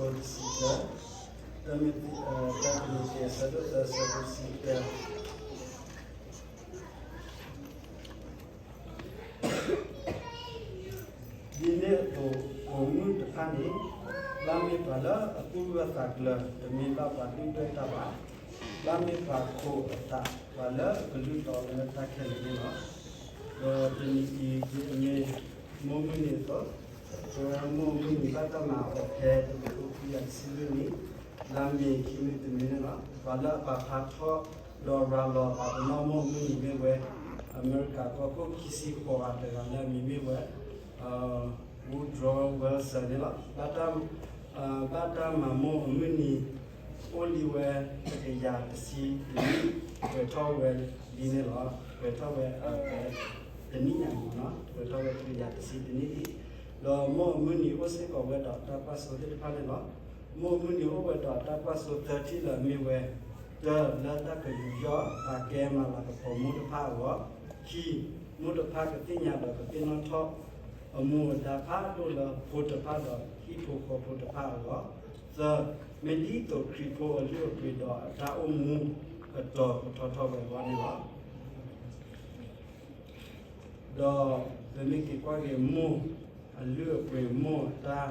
တဆံတၢ, တၢ တၢ်တံၤမသ့း အဆၢဒိၣ်သၢ အဆၢဖိတဆံတၢ. ဒ်န့ၣ်အသိး ပိာ်မုၣ်တဖၣ်န့ၣ် ဘၣ်မ့ၢ်ပှၤလၢအသူၣ်ဂၢၢ်သးကျၢၤ, တမ့ၢ်ဘၣ်ပှၤဒုၣ်ဒွဲၣ်တၢ်ဘၣ်, ဘၣ်မ့ၢ်ပှၤခိးအသး, ပှၤလၢအကလုၢ်တီလၢတၢ်ခဲလၢာ်န့ၣ်လီၤ. ဒီးတနံၤအံၤ ဒ်အမ့ၢ်မိၢ်မုၢ်နံၤအသိး, ပဝဲမိၢ်မုၢ်နံၤ ဘၣ်တၢ်မၤအီၤဖဲတကထိခွံကယၤတဆံလွံၢ်နံၣ် လါမ့ၤခံမုၢ်တနံၤန့ၣ်လီၤ. ပှၤလၢအပာ်ဖျါထီၣ်ဒီးရၤလီၤအသးပနီၣ်မိၢ်မုၢ်နံၤမ့ၢ်ဝဲ အမဲရကၤကီၢ်ခိၣ်ခံဆံဃိးဂၤတဂၤလၢအမံၤမ့ၢ်ဝဲ Woodrow Wilson န့ၣ်လီၤ. ဘၣ်တၢ်, ဘၣ်တၢ်မၤမိၢ်အမုၢ်နံၤ အိၣ်လံဝဲတကယၤတဆံတနံၣ်, ပှဲၤထီၣ်ဝဲဒ်န့ၣ်လီၤ. ပှဲၤထီၣ်ဝဲ တနံၣ်ညါမ့ၢ်နီၤ, ပှဲၤထီၣ်ဝဲတကယၤတဆံတနံၣ်လံ. ဒီးမိၢ်အမုၢ်နံၤအိၣ်စ့ၢ်ကီးဝဲဒီးတၢ်ကွၢ်စိသ့ၣ်တဖၣ်န့ၣ်လီၤ. မိၢ်အမုၢ်နံၤအိၣ်ဝဲဒီးတၢ်ကွၢ်စိသၢထံၣ်လၢအမ့ၢ်ဝဲ, တၢ လၢတၢ်ကယူးယီၣ်ပာ်ကဲမၤလၤကပီၤမိၢ်တဖၣ်အဂီၢ်, ခံ, မိၢ်တဖၣ်ကသ့ၣ်ညါဒီးကသ့ၣ်နီၣ်ထီၣ် အမူအဒါဖးဒိၣ်လၢဖိတဖၣ်ဒီးဟံၣ်ဖိဃီဖိတဖၣ်အဂီၢ်, သၢ, မ့ၢ်ဒ်သိးခရံာ်ဖိအလုၢ်အပှ့ၤဒီးအတၢ်အိၣ်မူအတီၤကထီထီၣ်ဝဲအဂီၢ်န့ၣ်လီၤ. ဒီးပမ့ၢ်က့ၤကွၢ်က့ၤမိၢ်အလုၢ်အပှ့ၤ မိၢ်အတၢ်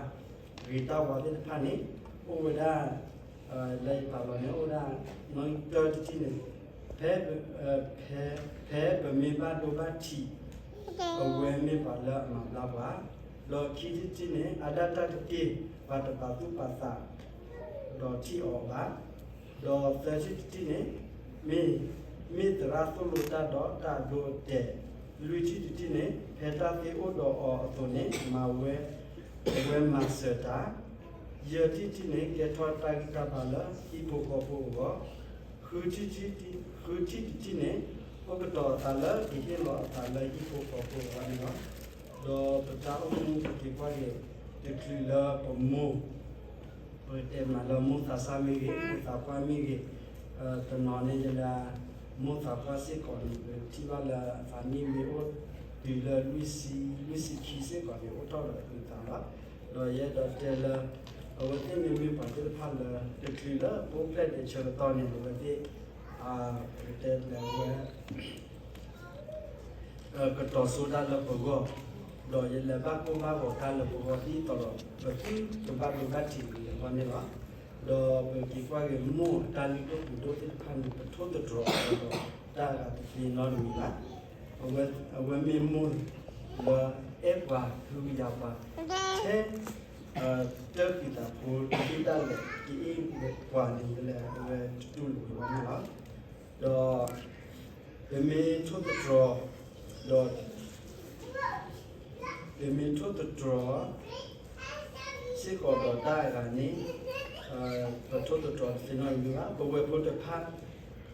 ဂ့ၤတၢ်ဝါသ့ၣ်တဖၣ်န့ၣ် အိၣ်ဝဲဒၣ် လၢယပာ်လီၤန့ၣ် အိၣ်ဒၣ် နီၣ်ဂံၢ်တၢတထံၣ်န့ၣ်, ဖဲ, ဖဲပမ့ၢ်ဘၣ်ဒိဘၣ်ထံး အဝဲမ့ၢ်ပှၤလၢအမၤဘျါပှၤ, ဒီးခံထံၣ်တထံၣ်န့ၣ် အါဒၣ်တၢ်တက့ၢ် ပှၤတပာ်သူၣ်ပာ်သး ဒီးထံၣ်အီၤဘၣ်, ဒီးသၢထံၣ်တထံၣ်န့ၣ် မ့ၢ်, မ့ၢ်သရၣ်သိၣ်လိတၢ်ဒီးတၢ်အဒိအတဲာ်, လွံၢ်ထံၣ်တထံၣ်န့ၣ် ဖဲတၢ်သ့အိၣ်ဒီးအီၤအသိးန့ၣ် မၤဝဲ, အဝဲမၤစၢၤတၢ်, ယဲၢ်ထံၣ်တထံၣ်န့ၣ် ကဲထီၣ်တၢ်ဂံၢ်တၢ်ဘါလၢဟံၣ်ဖိဃီဖိအဂီၢ်, ဃုထံၣ်တထံၣ်န့ၣ် အိၣ်ကတီၤအသးလၢကဟ့ၣ်လီၤအသးလၢဟံၣ်ဖိဃီဖိအဂီၢ်န့ၣ်လီၤ. ဒီးပတၢ်အိၣ်မူပက့ၤကွၢ်က့ၤ တချုးလၢပမိၢ် ပကတဲမးလၢမိၢ်သးစၢ်မ့ၢ်ဂ့ၤ, မိၢ်သးပှၢ်မ့ၢ်ဂ့ၤ, တနီၤန့ၣ်ယလၢ မိၢ်သးပှၢ်စ့ၢ်ကီးန့ၣ် ပထံၣ်ဘၣ်လၢအသးနံၣ်မ့ၢ်အိၣ်တုၤလၢလွံၢ်ဆံ, လွံၢ်ဆံခံစ့ၢ်ကီးန့ၣ် အိၣ်ထီၣ်ဒီးအကလုၢ်သးလီၤ. ဒီးယအဲၣ်ဒိးတဲလၢ အဝဲသ့ၣ်မ့မ့ၢ်ပှၤသ့ၣ်တဖၣ်လၢ တချုးလၢပအိၣ်ဖျဲၣ်ဒဲးဆၢကတီၢ်န့ၣ် အဝဲသ့ၣ် ပကတဲလၢအဝဲ ကတီၤစိတၢ်လၢပဂီၢ်, ဒီးယလဲၤဘၣ်ကိၢ်ဘၣ်ဂီၤတၢ်လၢပဂီၢ်ဒ်သိးဒီး ပသုတဘၣ်ဒိဘၣ်ထံးလၢၤဘၣ်န့ၣ်လီၤ. ဒီးပက့ၤကွၢ်က့ၤမိၢ်အတၢ်လုၢ်ဒိၣ်ပှ့ၤဒိၣ်သ့ၣ်တဖၣ်န့ၣ် ပထိၣ်သတြီၤအီၤဒီးတၢ်အဂၤတသ့နီတမံၤဘၣ်. အဝဲမ့ၢ်မိၢ်လၢအဲၣ်ပှၤ ကဟုကယာ်ပှၤ ထဲ တၢ်ဃံသးဖိတဒ်ဒၣ်လဲာ် ကအ့ၣ်ပှၤန့ၣ်လၢအဝဲတတူၢ်လိာ်ဝဲဘၣ်န့ၣ်လီၤ. ဒီး ပမ့ၢ်ထိၣ်သတြီၤ ဒီး ပမ့ၢ်ထိၣ်သတြီၤ စ့ၢ်ကီးဒီးတၢ်အဂၤန့ၣ် ပထိၣ်သတြီၤတသ့နီတမံၤဘၣ်. ပဝဲၢ်ဖိတဖၣ်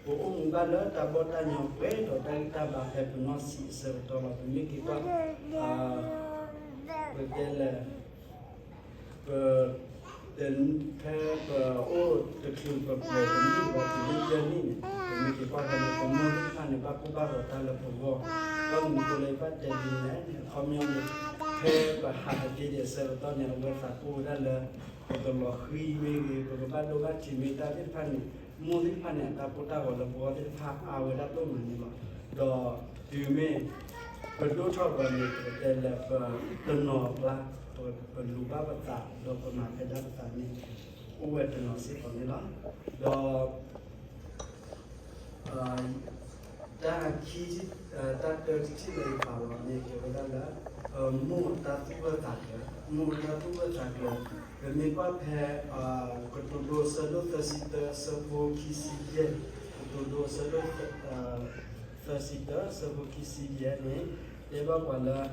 ပအိၣ်မူဘၣ်လၢတၢ်ဘီၣ်တၢ်ညီပှဲၤဒီးတၢ်ဂံၢ်တၢ်ဘါဖဲပနီၢ်ဆံးအဆၢကတီၢ်လီၤ. ပမ့ၢ်က့ၤကွၢ် ပတဲလဲၣ် ပ ဖဲပအိၣ်တချုးပပှဲၤတနံၣ်ဝဲတုၤလၢယဲၢ်နံၣ်န့ၣ် ပမ့ၢ်က့ၤကွၢ်ဖဲန့ၣ် ပမိၢ်သ့ၣ်တဖၣ်န့ၣ် ဘၣ်ကိၢ်ဘၣ်ဂီၤတၢ်လၢပဂီၢ်, ဘၣ်မနုၤအဃိလၢယဘၣ်တဲဒ်န့ၣ်လဲၣ်, အခီပညီန့ၣ် ဖဲပဟးတသ့ဒံးအဆၢကတီၢ်န့ၣ် အဝဲသးကိၢ်ဝဲဒၣ်လၢ ပကလီၤဃံၤမ့ၢ်ဂ့ၤ, ပကဘၣ်ဒိဘၣ်ထံးမ့ၢ်တၢ်သ့ၣ်တဖၣ်န့ၣ်, မိၢ်သ့ၣ်တဖၣ်န့ၣ် အတၢ်ကိၢ်တၢ်ဂီၤလၢပဂီၢ်သ့ၣ်တဖၣ်အါဝဲဒၣ်ဒိၣ်မးန့ၣ်လီၤ. ဒီးတုၤမ့ၢ် ပဒိၣ်ထီၣ်ပှၤန့ၣ် ပကတဲလၢပတနီၤအကျါ, ပလူၤဘၣ်ပသး ဒီးပမၤဖဲဒၣ်ပသးန့ၣ် အိၣ်ဝဲတနီၤစ့ၢ်ကီးန့ၣ်လီၤ. ဒီး တၢ်ခံ, တၢ်တၢတထံၣ်လၢယပာ်လီၤန့ၣ် ကဲဝဲဒၣ်လၢ မိၢ်အတၢ်သူၣ်ဂၢၢ်သးကျၢၤ, မိၢ်အတၢ်သူၣ်ဂၢၢ်သးကျၢၤ, ပမ့ၢ်ကွၢ်ဖဲ ကတိၤဒိအဆၢဒိၣ်သၢဆံတၢ အဆၢဖိခံဆံယဲၢ်, ကတိၤဒိအဆၢဒိၣ် သၢဆံတၢ အဆၢဖိခံဆံယဲၢ်န့ၣ် တဲဘၣ်ပှၤလၢ က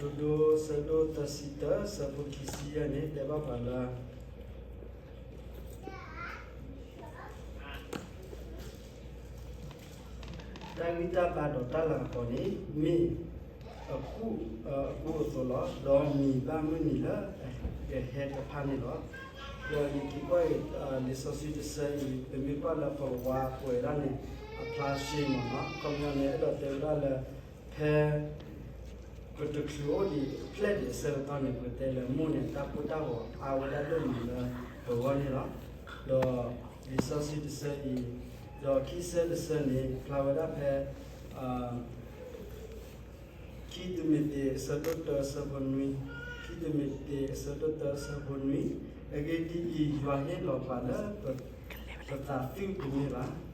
ဒိ ဆၢဒိၣ်သၢဆံတၢ ဆၢဖိခံဆံယဲၢ်န့ၣ် တဲဘၣ်ပှၤလၢ တၢ်ဂံၢ်တၢ်ဘါဒီးတၢ်လၤကပီၤန့ၣ် မ့ၢ်အကူၣ်အသိးလီၤ. ဒီးနံၤဘၣ်မုၢ်နံၤလၢအကဟဲတဖၣ်န့ၣ်လီၤ. ဒီးယက့ၤကွၢ်အံၤ လံာ်စီဆှံတဆၢအံၤ ပမ့ၢ်ကွၢ်လၢပဝါပှဲၤဒၣ်န့ၣ် အဖျါရှဲမးနီၤ. ခီပညီန့ၣ် အဲၣ်ဒိးတဲဝဲဒၣ်လၢ ဖဲ ပတချုးအိၣ်ဒံးဖျဲၣ်ဒံးအဆၢကတီၢ်န့ၣ် ပကတဲလၢမိၢ်န့ၣ် တၢ်ကိၢ်တၢ်ဂီၤအါဝဲဒၣ်ဒိၣ်မးလၢပဂီၢ်န့ၣ်လီၤ. ဒီးလံာ်စီဆှံတဆၢအံၤ, ဒီးခံဆၢတဆၢန့ၣ် ဖျါဝဲဒၣ်ဖဲ ခံတံၤမသ့း အဆၢဒိၣ်တၢ အဆၢဖိနွံ, ခံတံၤမသ့း အဆၢဒိၣ်တၢ အဆၢဖိနွံ, အဂ့ၢ်ဒ်အံၤ, ယွၤဟ့ၣ်လီၤပှၤလၢ ပသးသုတမ့ၢ်ဘၣ်, မ့ၢ်ပသးဘၣ်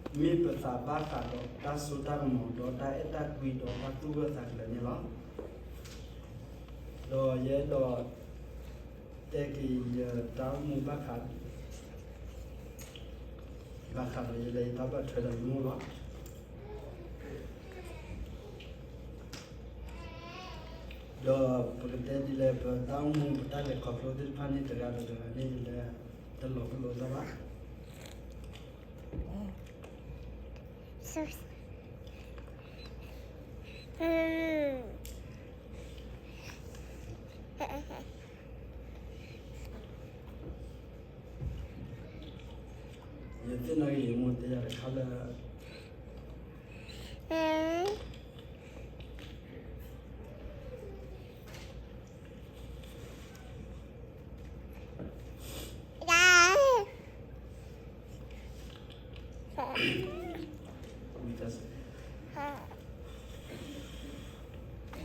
ဃးဒီးတၢ်စိတၢ်ကမီၤ ဒီးတၢ်အဲၣ်တၢ်ကွံဒီးတၢ်သူၣ်ဂၢၢ်သးကျၢၤန့ၣ်လီၤ. ဒီးယအဲၣ်ဒိး တဲက့ၤယတၢ်အိၣ်မူဘၣ်ဃး ဘၣ်ဃးဒီးယလဲၤယတၢ်ဘၣ်ထွဲဒီးယမိၢ်လီၤ. ဒီးပကတဲဒ်လဲၣ် ပတၢ်အိၣ်မူပတၢ်လဲၤခီဖျိသ့ၣ်တဖၣ်န့ၣ် တဂၤဒီးတဂၤန့ၣ်လၢ တလီၤပလိာ်တၢ်ဘၣ်. ယသ့ၣ်နီၣ်ဂ့ၤယမိၢ်တဲယၤတခါလၢ ယသ့ၣ်နီ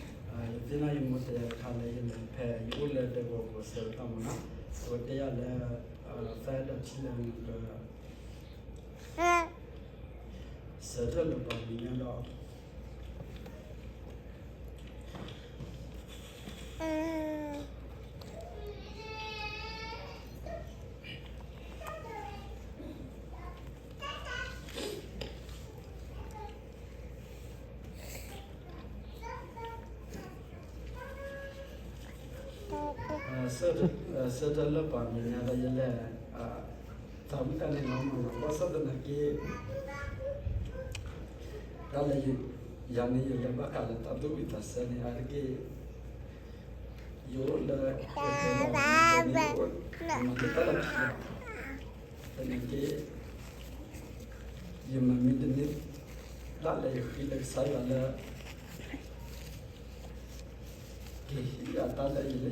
ၣ်ယမိၢ်တဲယၤတခါလၢယလဲၤဖဲယအိၣ်လၢဒဲကဝီၤပူၤအဆၢကတီၢ်မးနီၤ, အဝဲတဲယၤလၢ သးအဲၣ်ဒိးထံၣ်လၢနက စးထီၣ်လၢပှၤမဲာ်ညါဒီး ဆၢထၢၣ်လၢပှၤမဲာ်ညါဒီးယလဲၤ သးဝံၣ်တၢ်န့ၣ်လီၤမးနီၤ, ဘၣ်ဆၣ်သနာ်က့ တၢ်လၢယၤန့ၣ် ယလဲၤဘၣ်ဃးလၢတၢ်သူၣ်ဝံၣ်သးဆၢန့ၣ် အါတက့ၢ် ယအိၣ်လၢ ယတဲလီၤန့ၣ် ယမၤတၢ်လၢခံလီၤ, သနာ်က့ ယမၤမ့ၢ်တန့ၢ် တၢ်လၢယဃ့လၢကစၢ်ယွၤလၢ ကဟ့ၣ်ယၤတၢ်လၢယလဲၤ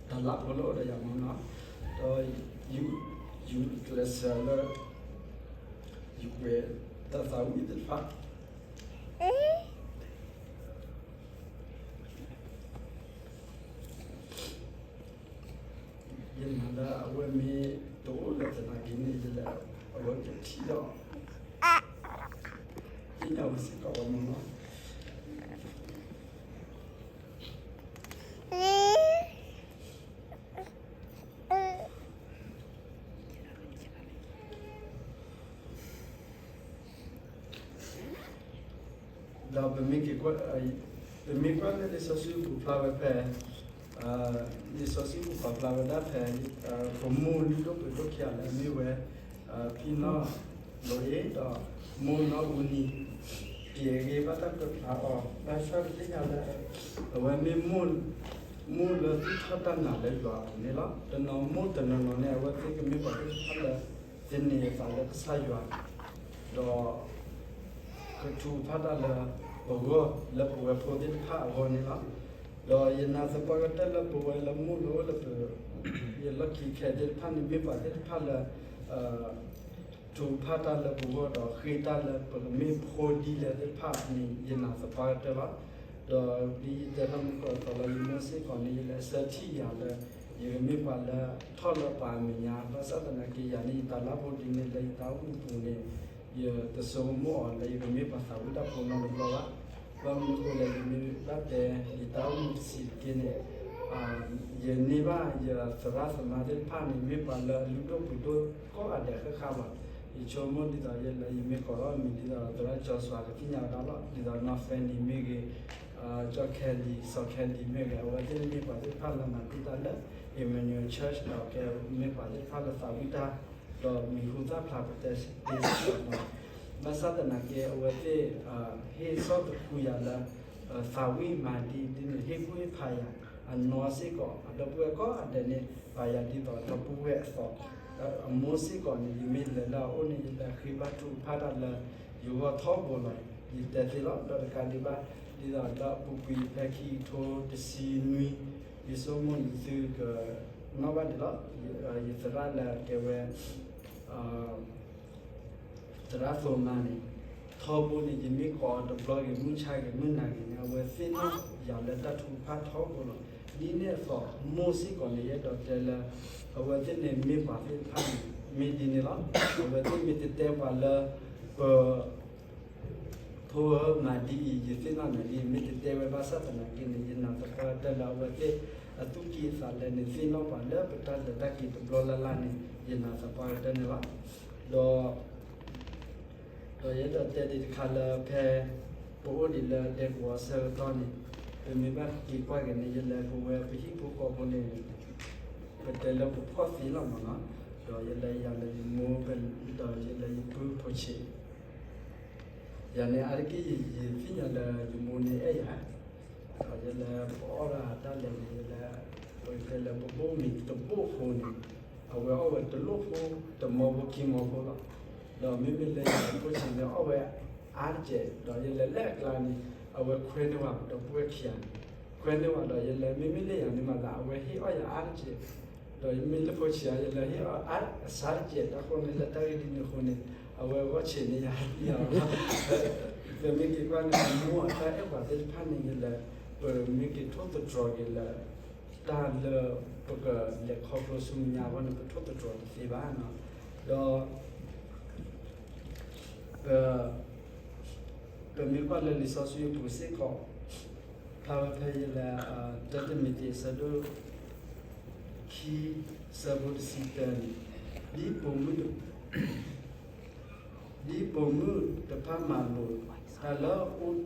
တၢ်လၢဖိလၢအိၣ်ဒီးယၤမးနီၤ, ဒီး ယကျဲးစၢးလၢ ယကွဲးတၢ်သးဝံၣ်သ့ၣ်တဖၣ် ယမၤလၢအဝဲမ့ၢ်တအိၣ်လၢသနာ်က့န့ၣ် ယလဲၤအဝဲကထံၣ်ဒီး သ့ၣ်ညါဝဲစ့ၢ်ကီးဝဲမးနီၤ. ဒီးပမ့ၢ်က့ၤကွၢ် ပမ့ၢ်ကွၢ်လၢလံာ်စီဆှံပူၤဖျါဝဲဖဲ လံာ်စီဆှံပူၤပာ်ဖျါဝဲဒၣ်ဖဲ ပမိၢ်လုၢ်ဒိၣ်ပှ့ၤဒိၣ်ခံဂၤလၢအမ့ၢ်ဝဲ ဖံနီၢ်လိၤအ့ၣ် ဒီးမိၢ်နီၢ်အူနံၤ က့ၤအဂ့ၢ်ဘၣ်တၢ်ပာ်ဖျါအီၤ ဘၣ်ဆၣ်ပသ့ၣ်ညါလၢ အဝဲမ့ၢ် မိၢ်လၢသူၣ်ထီၣ်တၢ်နာ်လၢယွၤအပူၤန့ၣ်လီၤ. တနီၤမိၢ်တနီၤနီၤန့ၣ် အဝဲသ့ၣ်ကမ့ၢ်ပှၤသ့ၣ်တဖၣ်လၢ သန့ၤအသးလၢကစၢ်ယွၤ ဒီး ကထုးဖးတၢ်လၢပဂီၢ်လၢပဝဲဖိသ့ၣ်တဖၣ်အဂီၢ်န့ၣ်လီၤ. ဒီးယနာ်သပှၢ်ကတၢၢ်လၢပဝဲလၢမိၢ်လၢအိၣ်လၢပ ယလီၢ်ခံခဲသ့ၣ်တဖၣ်န့ၣ် မ့ၢ်ပှၤသ့ၣ်တဖၣ်လၢ ထုးဖးတၢ်လၢပဂီၢ်ဒီးဃ့တၢ်လၢပကမ့ၢ်ဖိဒ်လဲၣ်သ့ၣ်တဖၣ်န့ၣ် ယနာ်သပှၢ်ကတၢၢ်လီၤ. ဒီးဒ်ယတဲတၢ်မုၢ်ကီၢ်အသိးလီၤ ယမိၢ်စ့ၢ်ကီးန့ၣ် ယလဲၤဆၢထံၣ်ယၤလၢ ယကမ့ၢ်ပှၤလၢထီၣ်လၢပှၤအမဲာ်ညါ ဘၣ်ဆၣ်သနာ်က့ယၤန့ၣ် ယတၢ်လၢဖိဒ်န့ၣ်လၢယတၢ်အိၣ်မူပူၤန့ၣ် ယတဆိကမိၣ်အီၤလၢယကမ့ၢ်ပှၤသးဝံၣ်တၢ်ဖိနီတဘျီဘၣ်. ဘၣ်မနုၤအဃိလဲၣ် ယမ့ၢ်ဘၣ်တဲ ယတၢ်အိၣ်မူတဆံးတက့ၢ်န့ၣ် ယန့ၢ်ဘၣ်ယသရၣ်သမါသ့ၣ်တဖၣ်န့ၣ် မ့ၢ်ပှၤလၢအလုၢ်ဒိၣ်ပှ့ၤဒိၣ်ကိးဂၤဒဲးဃၣ်ဃၣ်လီၤ. ယဆိကမိၣ်ဒ်သိးယဲလၢယမ့ၢ်ကိးထီၣ်အမံၤဒ်သိးသရၣ်ကၠီစွၤကသ့ၣ်ညါဝဲဒၣ်လီၤ. ဒ်သိးနီၢ်ဖဲန့ၣ်မ့ၢ်ဂ့ၤ ကၠီၣ်ခဲလံၤ စီၤခဲလံၤမ့ၢ်ဂ့ၤ အဝဲသ့ၣ်မ့ၢ်ပှၤသ့ၣ်တဖၣ်လၢမၤတံာ်တာ်လၢ Emmanuel Church ဒီးကဲမ့ၢ်ပှၤသ့ၣ်တဖၣ်လၢသးဝံၣ်တၢ် ဒီးမံၤဟူသၣ်ဖျါပတဲစ့ၢ်ကီး ဘၣ်ဆၣ်သနာ်က့ အဝဲသ့ၣ် ဟ့ၣ်ဆီၣ်သခူယၤလၢ သးဝံၣ်မၤဒ်အံၤဒ်န့ၣ် ဟ့ၣ်ကူၣ်ဟ့ၣ်ဖးယၤ အနီၢ်စ့ၢ်ကီး အဒီပုၢ်ဝဲၢ်ကိးဂၤဒဲးန့ၣ် ပာ်ယၤဒ်သိးဒီပုၢ်ဝဲၢ်အသိး အမိၢ်စ့ၢ်ကီးန့ၣ် ယမ့ၢ်လဲၤလၢအအိၣ်န့ၣ် ယလဲၤဃ့ဘါထုကဖၣ်တၢ်လၢ ယဂီၢ်ထီဘိလီၤ. ယတဲသ့လီၤ ဒီးတကးဒံးဘၣ် ဒ်သိးဒီးအပူၤကွံာ်ဖဲခံကထိတဆံနွံ ယဆိကမိၣ်န့ၣ်သုကနီၣ်ဘၣ်ဒံးလီၤ. ယသရၣ်လၢအကဲဝဲ သရၣ်သိမါန့ၣ် ထီဘိန့ၣ် ယမ့ၢ်ကိးအီၤတဘျီဂ့ၤ မုၢ်ဆါဂ့ၤ မုၢ်နၤဂ့ၤန့ၣ် အဝဲသ့ၣ်နီၣ်ယၤလၢတၢ်ထုကဖၣ်ထီဘိလီၤ. ဒ်န့ၣ်အသိး မိၢ်စ့ၢ်ကီးန့ၣ် ယအဲၣ်ဒိးတဲလၢ အဝဲသ့ၣ်န့ၣ်မ့ၢ်ပှၤသ့ၣ်တဖၣ်န့ၣ် မ့ၢ်ဒ်န့ၣ်လီၤ. အဝဲသ့ၣ်မ့ၢ်တတဲပှၤလၢ ပ ဖိဧၢ မၤဒ်အံၤ ယသ့ၣ်နီၣ်နၤဒ်အံၤ မ့ၢ်တတဲဝဲဘၣ်ဆၣ်သနာ်က့န့ၣ် ယနာ်သပှၢ်ကတၢၢ်လၢအဝဲသ့ၣ် အသူၣ်ကံၢ်အသးလဲန့ၣ် သ့ၣ်နီၣ်ပှၤလၢပတၢ်လဲၤတၢ်က့ၤတဘျီလၢ်လၢ်န့ၣ် ယနာ်သပှၢ်ကတၢၢ်န့ၣ်လီၤ. ဒီး ဒီးယအဲၣ်ဒိးတဲဒံးတခါလၢဖဲ ပအိၣ်ဒံးလၢဒဲကဝီၤအဆၢကတီၢ်န့ၣ် ပမ့ၢ်ဘၣ်က့ၤကွၢ်က့ၤန့ၣ် ယလဲၤပဝဲပဟံၣ်ဖိဃီဖိန့ၣ် ပတဲလၢပဖှီၣ်သ့လီၤမးနီၤ, ဒီးယလဲၤယၤလၢယမိၢ် ဒီးယလဲၤယပုၢ်ဖိဆံး ယၤန့ၣ် အါတက့ၢ်ယသ့ၣ်ညါလၢ ယမိၢ်န့ၣ်အဲၣ်ယၤ, ဒီးယလဲၤပအီၣ်ဒၣ်တၢ်လဲၤန့ၣ် ယလဲၤ ပတဲလၢပဘိၣ်မ့ၤတဘိၣ်ဖိန့ၣ် အဝဲအီၣ်ဝဲတလိၣ်ဖိ တမီဖိခံမီဖိလီၤ. ဒီးမ့မ့ၢ်လၢယဖိဆံးန့ၣ်အီၣ်ဝဲအါတစဲး ဒီးယလဲၤလၢအကျါန့ၣ် အဝဲခွဲးန့ၢ်ဝဲဒီပုၢ်ဝဲၢ်ခံဂၤန့ၣ် ခွဲးန့ၢ်ဝဲဒီး ယလဲၤမ့မ့ၢ်လၢယၤန့ၣ်မးသး အဝဲဟ့ၣ်အီၣ်ယၤအါတစဲး ဒီးယမ့ၢ်လၢဖိဆံးဧါ ယလဲၤဟ့ၣ်အီၣ်အါအစဲးတစဲး တၢ်ဃိန့ၣ်လၢတၢ်ဂ့ၢ်ဒ်န့ၣ်အဃိန့ၣ် အဝဲဂီၢ်ဆံးန့ၢ်ယၤသံယၤလီၤ. ပမ့ၢ်က့ၤကွၢ်န့ၣ် မိၢ်အတၢ်အဲၣ်ပှၤသ့ၣ်တဖၣ်န့ၣ် ယလဲၤ ပမ့ၢ်က့ၤထိၣ်သတြီၤက့ၤလၢ တၢ်လၢပကလဲၤခီဖျိဆူမဲာ်ညါအဂီၢ်န့ၣ် ပထိၣ်သတြီၤတသ့ဘၣ်နီၤ. ဒီး ပ ပမ့ၢ်ကွၢ်လၢလံာ်စီဆှံအပူၤစ့ၢ်ကီး ဖျါဝဲဖဲယလဲၤ တၢတမံၤသ့းအဆၢဒိၣ် ခံ ဆၢဖိတဆံတၢန့ၣ် ဒ်ပိာ်မုၣ် ဒ်ပိာ်မုၣ်တဖၣ်မၤလိာ်တၢ်လၢ အိၣ်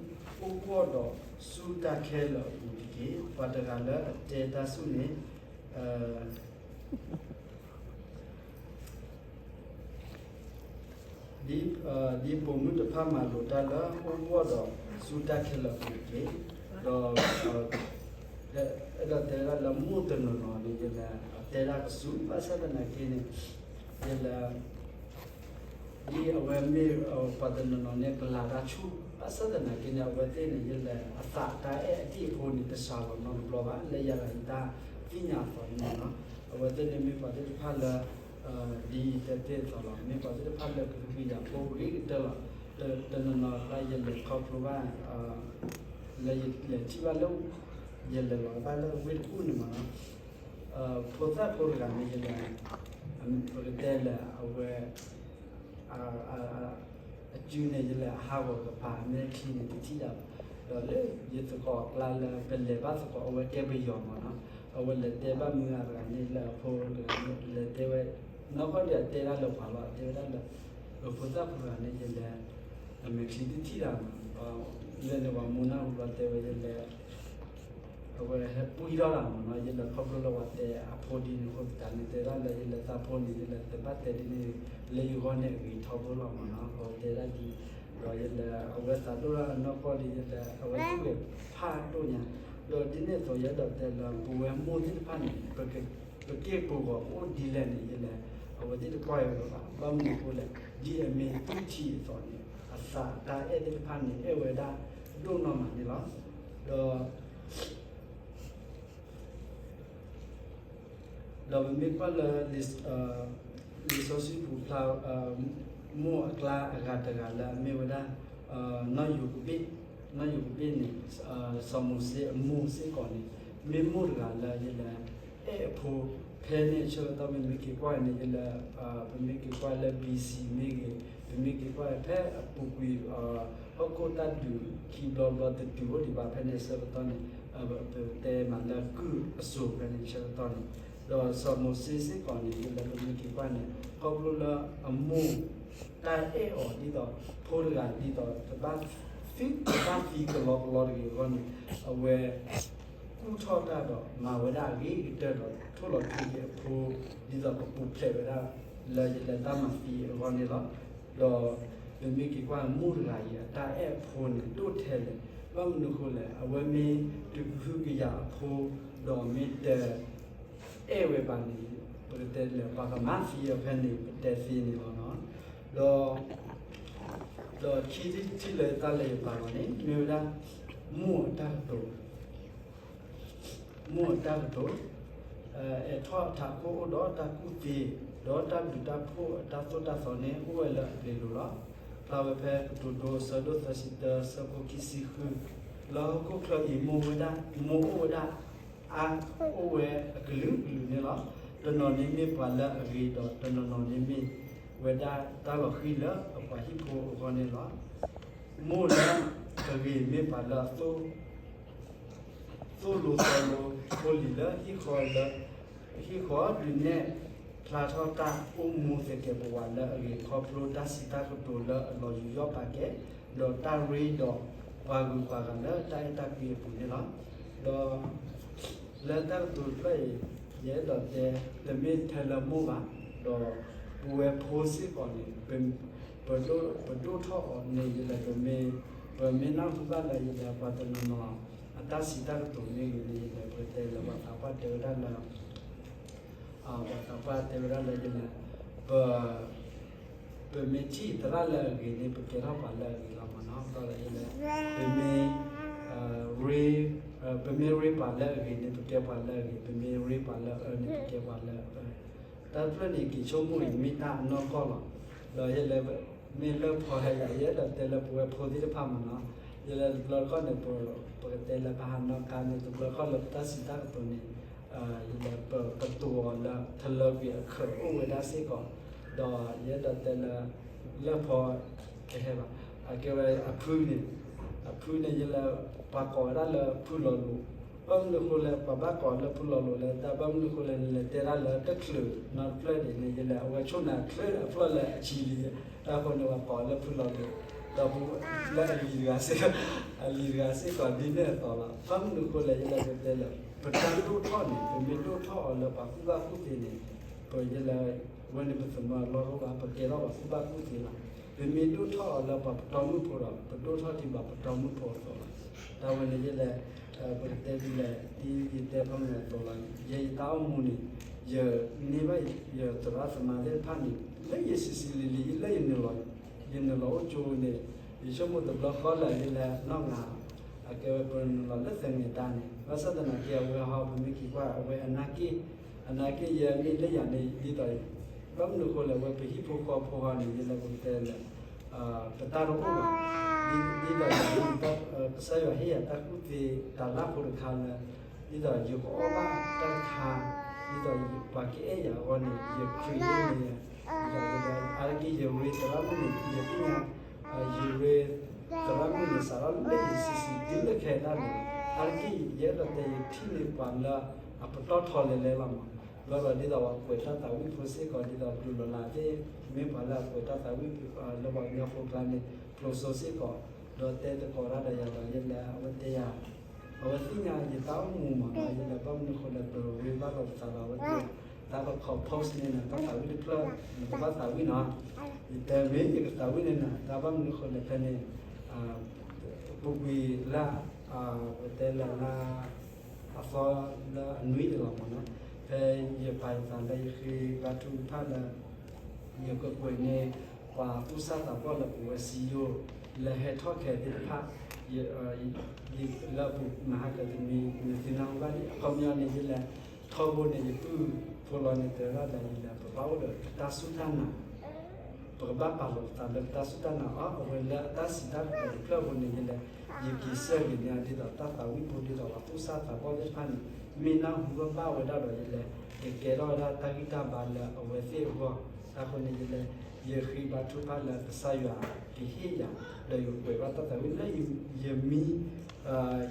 ကွီၢ်ဒီးဆူတၢ်ခဲလၢာ်အပူၤတက့ၢ်. ပှၤတဂၤလၢအတဲတၢ်ဆူၣ်န့ၣ် ဒ်ပိာ်မုၣ်တဖၣ်မၤလိာ်တၢ်လၢ အိၣ်ကွီၢ်ဒီးဆူတၢ်ခဲလၢာ်အပူၤတက့ၢ်. ဒီး အဲၣ်ဒိးတဲဒၣ်လၢမိၢ်တနီၤနီၤန့ၣ် ယလဲၤတဲဒၣ်ကဆူၣ် ဘၣ်ဆၣ်သနာ်က့န့ၣ် ယလဲၤ ဒ်အဝဲမ့ၢ်ပှၤတနီၤနီၤန့ၣ် ကလၤတၢ်ဆူၣ် ဘၣ်ဆၣ်သနာ်က့န့ၣ် အဝဲသ့ၣ်န့ၣ် ယလဲၤအသးတၢ်အဲၣ်အက့ၢ်အဖိန့ၣ် တစှၤလီၤနီတဘျီဘၣ် လၢယၤလၢယတၢ်သ့ၣ်ညါအသိးန့ၣ်လီၤ. အဝဲသ့ၣ်န့ၣ်မ့ၢ်ပှၤသ့ၣ်တဖၣ်လၢ ဒ်ယတဲသ့ၣ်အသိးလီၤ မ့ၢ်ပှၤသ့ၣ်တဖၣ်လၢကသံကွံာ်ယၤဖိဂ့ၤကတၢၢ်လီၤ. တနီၤနီၤအကျါ ယလဲၤခီဖျိဘၣ် လၢယလဲၤထံၣ်ဘၣ်လၢ ယလဲၤလီၤဘၣ်လၢဝ့ၢ်တကူၣ်န့ၣ်မးနီၤ ဖိသၣ်ဖိတဂၤန့ၣ် ယလဲၤ ပကတဲလၢအဝဲ အစုန့ၣ် ယလဲၤအဟးဂီၤကပၤ မ့ၢ်ချံန့ၣ် တထံၣ်ဒၣ်ဘၣ်. ဒီးလၢယသကိးအကျါလၢ ပလဲၤဘၣ်သကိးအဝဲကဲပယီၤမးနီၤ အဝဲလဲၤတဲဘၣ်မုၢ်ဂၤတဂၤန့ၣ် လၢအဖိတဂၤန့ၣ် လဲၤတဲဝဲ နီၢ်ကီၢ်ဒံးအတဲဒၣ်လၢပှၤလီၤ အတဲဝဲဒၣ်လၢ ဖိသၣ်ဖိတဂၤန့ၣ် ယလဲၤ အမဲာ်ချံတထံၣ်ဒၣ်မး လၢန့ၣ်ပှၤမိၢ်နၢ်ဟူဘျီတဲဝဲ ယလဲၤ အဝဲဟဲပှံၢ်ထီၣ်တၢ်မးနီၤ ယလဲၤခီဖျိလၢပှၤတဲအဖိဒ်န့ၣ်အဃိသတးန့ၣ် တဲဒၣ်လၢယလဲၤသးဖိန့ၣ် ယလဲၤသဘၣ်တဲဒ်န့ၣ် လၢယဂီၢ်န့ၣ်အဂ့ၤထီဘိလီၤမးနီၤ အဝဲတဲဒၣ်ဒ် ဒီးယလဲၤ အဝဲသးဒိၣ်ထီၣ်နီၢ်ကီၢ်ဒ် ယလဲၤ အဝဲသူၣ်ဂဲၤဖးဒိၣ်ညါ ဒီးဒ်န့ၣ်အသိး ယအဲၣ်ဒိးတဲလၢ ပဝဲမိၢ်သ့ၣ်တဖၣ်န့ၣ် ပက့ၢ်ပဂီၤအိၣ်ဒ်လဲၣ်န့ၣ် ယလဲၤ အဝဲသ့ၣ်တကွၢ်ဝဲဘၣ် ဘၣ်မနုၤအဃိလဲၣ် ဒ်အမ့ၢ်သူၣ်ထံအသိးန့ၣ် အသးတၢ်အဲၣ်သ့ၣ်တဖၣ်န့ၣ် အဲၣ်ဝဲဒၣ်ဒိၣ်နီၢ်မးန့ၣ်လီၤ. ဒီး ဒီးပမ့ၢ်ကွၢ်လၢ လံာ်စီဆှံပူၤဖျါ မိၢ်အကျါအဂၤတဂၤလၢအမ့ၢ်ဝဲဒၣ် နီၢ်ယိၤကဘ့ၣ်, နီၢ်ယိၤကဘ့ၣ်န့ၣ် စီၤမိၤၡ့အမိၢ်စ့ၢ်ကီးန့ၣ် မ့ၢ်မိၢ်တဂၤလၢယလဲၤ အဲၣ်အဖိ ဖဲန့ၣ်အဆၢကတီၢ် ပမ့ၢ်က့ၤကွၢ်န့ၣ် ယလဲၤ ပမ့ၢ်က့ၤကွၢ်လၢ B C မ့ၢ်ဂ့ၤ, ပမ့ၢ်က့ၤကွၢ်ဖဲအပူၤကွံာ် ဟီၣ်ခိၣ်တၢ်ဒုးခံဘျီဘျီတတုၤအိၣ်ဒံးဘၣ် ဖဲန့ၣ်အဆၢကတီၢ်န့ၣ် ပတဲမးလၢကုၢ်အစိၤဖဲန့ၣ်အဆၢကတီၢ်န့ၣ် ဒီးစီၤမိၤၡ့စ့ၢ်ကီးန့ၣ် ယလဲၤပမ့ၢ်က့ၤကွၢ်န့ၣ် ခီဖျိလၢအမိၢ် တၢ်အဲၣ်အီၤဒ်သိး ဖိတဂၤဒ်သိး တဘၣ်သ့ၣ် တၢ်သံကလီကလီတဂ့ၤအဂီၢ်န့ၣ်, အဝဲ ကူၣ်ထီၣ်တၢ်ဒီးမၤဝဲဒၣ်အဂ့ၤကတၢၢ်ဒီး ထိၣ်လီၤထူက့ၤအဖိ, ဒ်သိးကပူၤဖျဲးဝဲဒၣ် လၢယလဲၤတၢ်မၤသံအဂီၢ်န့ၣ်လီၤ. ဒီးပမ့ၢ်က့ၤကွၢ်မိၢ်တဂၤအံၤ အတၢ်အဲၣ်အဖိန့ၣ် ဒိၣ်ထဲလဲၣ်, ဘၣ်မနုၤအဃိလဲၣ်, အဝဲမ့ၢ်တုၤကဟုကယာ်အဖိ, ဒီးမ့ၢ်တ အဲၣ်ဝဲဘၣ်န့ၣ်, ပကတဲလၢပှၤကမၤသံအီၤဖဲန့ၣ် ပတဲသ့န့ၣ်လီၤ. ဒီး ဒီးခံထံၣ်လၢတၢ်လၢယပာ်လီၤန့ၣ် မ့ၢ်ဝဲဒၣ် မိၢ်အတၢ်ကတိၤ, မိၢ်အတၢ်ကတိၤ, အဲးထီၣ်အထးခိၣ်အိၣ်ဒီးတၢ်ကူၣ်သ့, ဒီးတၢ်ဘျုးတၢ်ဖှိၣ်အတၢ်သိၣ်တၢ်သီန့ၣ် အိၣ်ဝဲလၢအပျ့ၤလိၤလီၤ. ဖျါဝဲဖဲကတိၤဒိ အဆၢဒိၣ်သၢဆံတၢ အဆၢဖိခံဆံဃု, လၢဟီၣ်ခိၣ်ချၢအံၤ မိၢ်ဝဲဒၣ်, မိၢ်အိၣ်ဝဲဒၣ် အါ, အိၣ်ဝဲအကလုာ်ကလုာ်န့ၣ်လီၤ. တနီၤန့ၣ်မ့ၢ်ပှၤလၢအဂ့ၤဒီး တနီၤနီၤန့ၣ်မ့ၢ်ဝဲဒၣ်တၢ်လီၤဃံၤလၢအပှၤဟံၣ်ဖိအဂီၢ်န့ၣ်လီၤ. မိၢ်လၢအဂ့ၤမ့ၢ်ပှၤလၢအသိၣ် သိၣ်လိသီလိဖိလံၤလၢ ဟံၣ်ဃီလၢ ဟံၣ်ဃီဒုးနဲၣ် ဖျါထီၣ်တၢ်အိၣ်မူသကဲးပဝးလၢအဂ့ၤ ခီဖျိတၢ်စံးတၢ်ကတိၤလၢအလီၤယူးယီၣ်ပာ်ကဲ, ဒီးတၢ်ရ့ဒီးပှၤဂုၤပှၤဂၤလၢတၢ်အဲၣ်တၢ်ကွံအပူၤန့ၣ်လီၤ. ဒီး လၢတၢ်ကတိၤတဖျၢၣ်အံၤ ယအဲၣ်ဒိးတဲ တမ့ၢ်ထဲလၢမိၢ်ဘၣ်, ဒီးပဝဲဖိစ့ၢ်ကီးန့ၣ် ပဒိၣ်ထီၣ်အီၤန့ၣ် ယလဲၤပမ့ၢ်, ပမ့ၢ်နၢ်ဟူဘၣ်လၢယလဲၤပှၤတနီၤနီၤ အတၢ်စံးတၢ်ကတိၤမ့ၢ်ဂ့ၤန့ၣ် ယလဲၤပတဲလၢပှၤသးပှၢ်တဲဝဲဒၣ်လၢ ပှၤသးပှၢ်တဲဝဲဒၣ်လၢယလဲၤ, ပ ပမ့ၢ်ထံၣ်သရၣ်လၢအဂ့ၤန့ၣ် ပကဲထီၣ်ပှၤလၢအဂ့ၤလီၤမ့ၢ်နီၤ. ဘျီဒီးယလဲၤ, ပမ့ၢ် ရ့, ပမ့ၢ်ရ့ပှၤလၢအဂ့ၤန့ၣ် ပကဲပှၤလၢအဂ့ၤ, ပမ့ၢ်ရ့ပှၤလၢအအၢန့ၣ် ပကဲပှၤလၢအအၢ. တၢ်တဖျၢၣ်န့ၣ် က့ၤဆိကမိၣ်အံၤ မ့ၢ်တၢ်အနီၢ်ကီၢ်လီၤ. ဒီးယလဲၤ မ့ၢ်လၢဖီဟဲယၤ ယအဲၣ်ဒိးတဲလၢပဝဲဖိသ့ၣ်တဖၣ်မ့ၢ်နီၤ. ယလဲၤတဘျီတခီၣ်န့ၣ် ပကတဲလၢပဟးနီၣ်ကါန့ၣ် တဘျီတခီၣ်လၢပတၢ်စံးတၢ်ကတိၤန့ၣ် ယလဲၤပကတိၤအီၤလၢ ထလၢကွံာ်အခၢးအိၣ်ဝဲဒၣ်စ့ၢ်ကီး, ဒီးယအဲၣ်ဒိးတဲလၢ လၢဖီ ကဟဲဘၣ်, အကဲဝဲအဖုန့ၣ်, အဖုန့ၣ် ယလဲၤ ပှၤကိးဝဲဒၣ်လၢဖုလီၤလိၤ, ဘၣ်မနုၤအဃိလဲၣ် ပှၤဘၣ်ကိးလၢဖုလီၤလိၤလဲၣ်, တၢ်ဘၣ်မနုၤအဃိလဲၣ် နလဲၤတဲဒၣ်လၢတချုးနီတဖျၢၣ်ဒံးန့ၣ် ယလဲၤ အဝဲဆိၣ်နၤချၢအဖျီၣ်လၢအဆံလံ, တၢ်ဃိန့ၣ် ပှၤကိးလၢဖုလီၤလိၤ, ဒီးလၢအလံၤတဂၤစ့ၢ်ကီး, အလံၤတဂၤစ့ၢ်ကီးဒ်န့ၣ်အသိးလီၤ. ဘၣ်မနုၤအဃိလဲၣ် ယလဲၤပတဲလၢ ပတၢ်ဒိၣ်ထီၣ်န့ၣ် ပမ့ၢ်ဒိၣ်ထီၣ်အီၤလၢပှၤကူၣ်ဘၣ်ကူၣ်သ့န့ၣ် ပယလဲၤ ဝဲန့ၣ်ပသမၢလီၢ်အိၣ်ဘၣ် ပကဲထီၣ်ပှၤကူၣ်ဘၣ်ကူၣ်သ့လီၤ. ပမ့ၢ်ဒိၣ်ထီၣ်အီၤလၢပှၤပတီၢ်မုၢ်ဖိဒီး ပဒိၣ်ထီၣ်ထံဘၣ်ပတီၢ်မုၢ်ဖိအသိးလီၤ. တၢ်ဝဲန့ၣ်ယလဲၤ ပကတဲဒ်လဲၣ် ဒ်ယတဲဖဲမုၢ်အသိးလီၤ. ယဲယတၢ်အိၣ်မူန့ၣ် ယန့ၢ်ဘၣ်ယသရၣ်သမါသ့ၣ်တဖၣ်န့ၣ် လၢယဆံးဆံးလံၤလံၤ လၢယနုာ်လီၤ ယနုာ်လီၤအိၣ်ကၠိန့ၣ် ယဆိကမိၣ်တဘျီဃီလၢယလဲၤနီၢ်ငါ အကဲဝဲပနုာ်လီၤလၢသၢငဲၤတၢ်န့ၣ် ဘၣ်ဆၣ်သနာ်က့ အဝဲဟီ ပမ့ၢ်က့ၤကွၢ် အဝဲအနာ်က့ၣ် အနာ်က့ၣ်ယဲမ့ၢ်လၢယၤန့ၣ် ဒ်သိး ဘၣ်မနုၤအဃိလဲၣ် ဝဲပဟံၣ်ဖိဃီဖိဟီန့ၣ် ယလဲၤပကတဲလၢ ပတၢ်တအိၣ်ဘၣ် ဒ်သိးယၤ ကစၢ်ယွၤဟ့ၣ်ယၤတၢ်ကူၣ်သ့တၢ်လၢဖိတခါလၢ ဒ်သိးယကအီၣ်ဘၣ်တၢ်တခါ ဒ်သိးပှၤကအဲၣ်ယၤအဂီၢ်န့ၣ် ယ create န့ၣ် ဒ်သိးယ အါတက့ၢ်ယရ့သရၣ်မုၣ်န့ၣ် ယသ့ၣ်ညါ ယရ့ သရၣ်မုၣ်န့ၣ် စးထီၣ်လၢယဆံးဆံးတုၤလၢခဲအံၤဒၣ်န့ၣ် အါတက့ၢ်ယအဲၣ်ဒိးတဲယထံၣ်န့ၢ်ပှၤလၢအပတီၢ်ထီလဲၤလဲၤလီၤမး ဘျီဒီးဒ်သိးပှၤကွဲးတၢ်သးဝံၣ်ဖိစ့ၢ်ကီး ဒ်သိးဒူလိၤလးသ့ၣ် မ့ၢ်ပှၤလၢအကွဲးတၢ်သးဝံၣ်လၢပှၤကညီဖိကျါန့ၣ် ဖျိစိစ့ၢ်ကီး ဒီးတဲသကိးတၢ်ဒီးယၤဒီးယဲလၢအဝဲတဲယၤ အဝဲသ့ၣ်ညါယတၢ်အိၣ်မူမး ဒီးယဲလၢဘၣ်မနုၤအဃိလဲၣ် ပရ့ဘၣ်လိာ်ပသးဒီးအဝဲတဲ တၢ်ပ compose န့ၣ်နၤ တၢ်သးဝံၣ်တဖျၢၣ် နကဘၣ်သးဝံၣ်နီၤ ယတဲမ့ၢ်ယကသးဝံၣ်န့ၣ်နၤ တၢ်ဘၣ်မနုၤအဃိလဲၣ်ဖဲန့ၣ် ပူၤကွံာ်လၢ ပတဲလၢလၢ အသီလၢအနွံတလီၤမးနီၤ ဖဲယပာ်ယသးလၢယဃ့ဘါထုကဖၣ်လၢ ယကကွဲးန့ၢ် ပှၤသူၣ်စၢ်သးဘီၣ်လၢပဝဲစံယိၣ် လၢဟဲထီၣ်ခဲသ့ၣ်တဖၣ် လၢအပူၤမၤဟါကတမံၤ နသ့ၣ်နီၣ်ဘၣ်လံ အခီပညီန့ၣ် ယလဲၤ ထီဘိန့ၣ် ယပုၢ်ဖိလီၤန့ၣ် တဲဝဲဒၣ်လၢယလဲၤ ပဘၣ်အိၣ်ဒီးပတၢ်စူၢ်တၢ်နာ် ပကဘၣ်ပာ်လီၤပသးလၢပတၢ်စူၢ်တၢ်နာ်အီၤ အဝဲလၢအတၢ်စံးတၢ်ကတိၤတဖျၢၣ်ဖိန့ၣ် ယလဲၤ ယက့ၤဆၢဂ့ၤန့ၢ်ဒ်သိးတၢ်သးဝံၣ်ဖိဒ်သိးပှၤသူၣ်စၢ်သးဘီၣ်သ့ၣ်တဖၣ်န့ၣ် မ့ၢ်နၢ်ဟူဘၣ်ဝဲဒၣ်ဒီးယလဲၤ ကကဲထီၣ်ဝဲဒၣ်တၢ်ဂံၢ်တၢ်ဘါလၢအဝဲသ့ၣ်အဂီၢ် တၢ်ဃိန့ၣ်ယလဲၤ ယဃ့ဘါထုကဖၣ်လၢကစၢ်ယွၤကဟ့ၣ်ယၤ ဒီးယကွဲးဘၣ်တၢ်သးဝံၣ်လၢယမံ